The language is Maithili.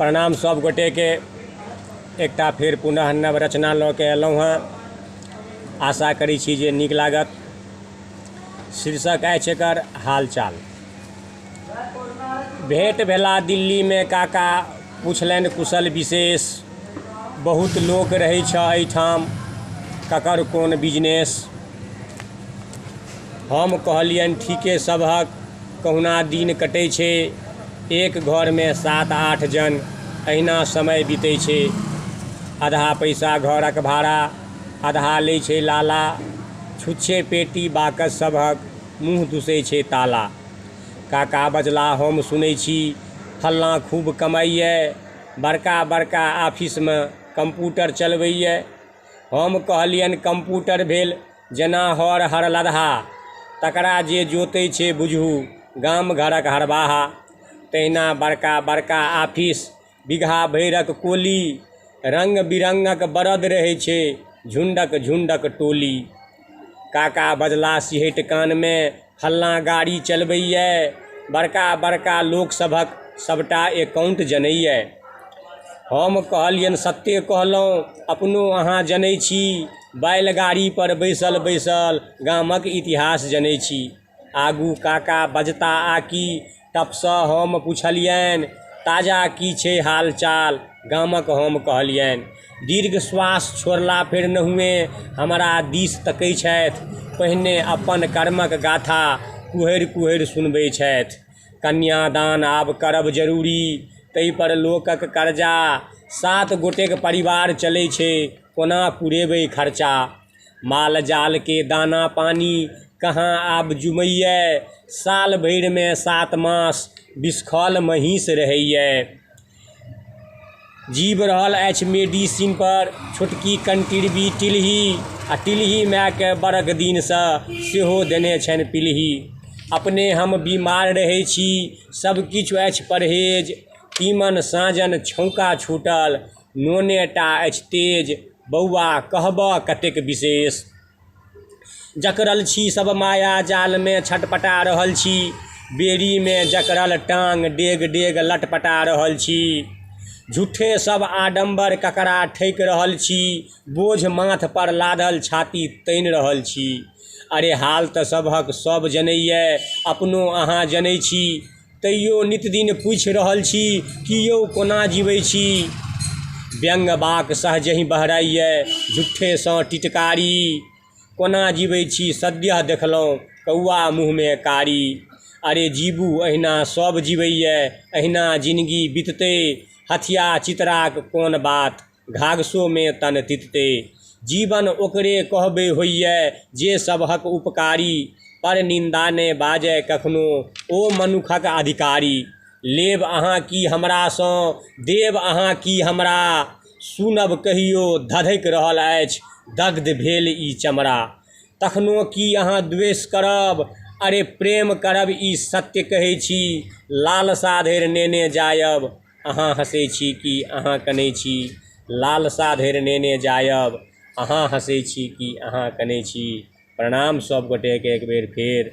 प्रणाम सब गोटेके। एकटा फेर पुनः नव रचना लऽ के अयलहुँ हेँ। आशा करै छी जे नीक लागत। शीर्षक अछि एकर हालचाल। भेँट भेला दिल्लीमे काका पुछलनि कुशल विशेष। बहुत लोक रहै छह एहिठाम ककर कोन बिजनेस। हम कहलियनि ठीके सभक कहुना दिन कटै छै। एक घरमे 7-8 जन एहिना समय बितै छै। आधा पैसा घरक भाड़ा, आधा लै छै लाला। छुच्छे पेटी बाकस सभक मुँह दुसै छै ताला। काका बजला हम सुनै छी फल्लाँ खूब कमाइए, बड़का-बड़का आफिसमे कम्प्यूटर चलबैए। हम कहलियनि कम्प्यूटर भेल जेना हर हरलदहा, तकरा जे जोतै छै बुझू गाम घरक हरबाहा। तहिना बड़का-बड़का आफिस, बीघा भरिक कोली, रंग-बिरंगक बरद रहै छै झुण्डक झुण्डक टोली। काका बजला सिहटि कानमे फल्लाँ गाड़ी चलबैए, बड़का-बड़का लोक सभक सभटा एकाउन्ट जनैए। हम कहलियनि सत्ते कहलहुँ, अपनो अहाँ जनै छी, बैलगाड़ी पर बैसल-बैसल गामक इतिहास जनै छी। आगू काका बजता आकि टपसँ हम पुछलियनि ताजा की छै हाल-चाल गामक हम कहलियनि। दीर्घ श्वास छोड़ला फेर नहुएँ हमरा दिस तकै छथि। पहिने अपन कर्मक गाथा कुहरि-कुहरि सुनबै छथि। कन्यादान आब करब जरूरी, ताहिपर लोकक कर्जा। 7 गोटेक परिवार चलै छै, कोना पुरेबै खर्चा। माल-जाल के दाना-पानी कहाँ आब जुमैए। साल भरिमे 7 मास बिसखल महींस रहैए। जीब रहल अछि मेडिसिन पर छोटकी कंटिरबी टिलही आ टिलही मायके बरख दिनसँ सेहो देने छनि पिलही। अपने हम बीमार रहै छी, सब किछु अछि परहेज। तीमन साँजन छौंका छूटल, नोने टा अछि तेज। बौआ कहबह कतेक विशेष। जकड़ल छी सब माया जालमे छटपटा रहल छी। बेड़ीमे जकड़ल टाँग डेग डेग लटपटा रहल छी। झूठे सब आडम्बर ककरा ठकि रहल छी। बोझ माथ पर लादल छाती तानि रहल छी। अरे हाल तऽ सबहक सब जनैए, अपनो अहाँ जनै छी। तैयो नितदिन पूछि रहल छी की यौ कोना जीबै छी। व्यंग्य बाक सहजहि बहराइए झुट्ठेसँ टिटकारी। कोना जीबै छी सद्यः देखलहुँ कौआ मुँहमे कारी। अरे जीबू अहिना सब जीबैए अहिना जिनगी बिततै। हथिया चितराक कोन बात घाघसोमे तन तिततै। जीवन ओकरे कहबै होइए जे सबहक उपकारी। पर निन्दा नै बाजय कखनो ओ मनुखक अधिकारी। लेब अहाँ की हमरासँ देब अहाँ की हमरा। सुनब कहियो धधकि रहल अछि दग्ध भेल ई चमड़ा। तखनो की अहाँ द्वेष करब अरे प्रेम करब ई सत्य कहै छी। लालसा धरि नेने जायब अहाँ हँसै छी की अहाँ कनै छी। लालसा धरि नेने जायब अहाँ हँसै छी की अहाँ कनै छी। प्रणाम सब गोटेके एक बेर फेर।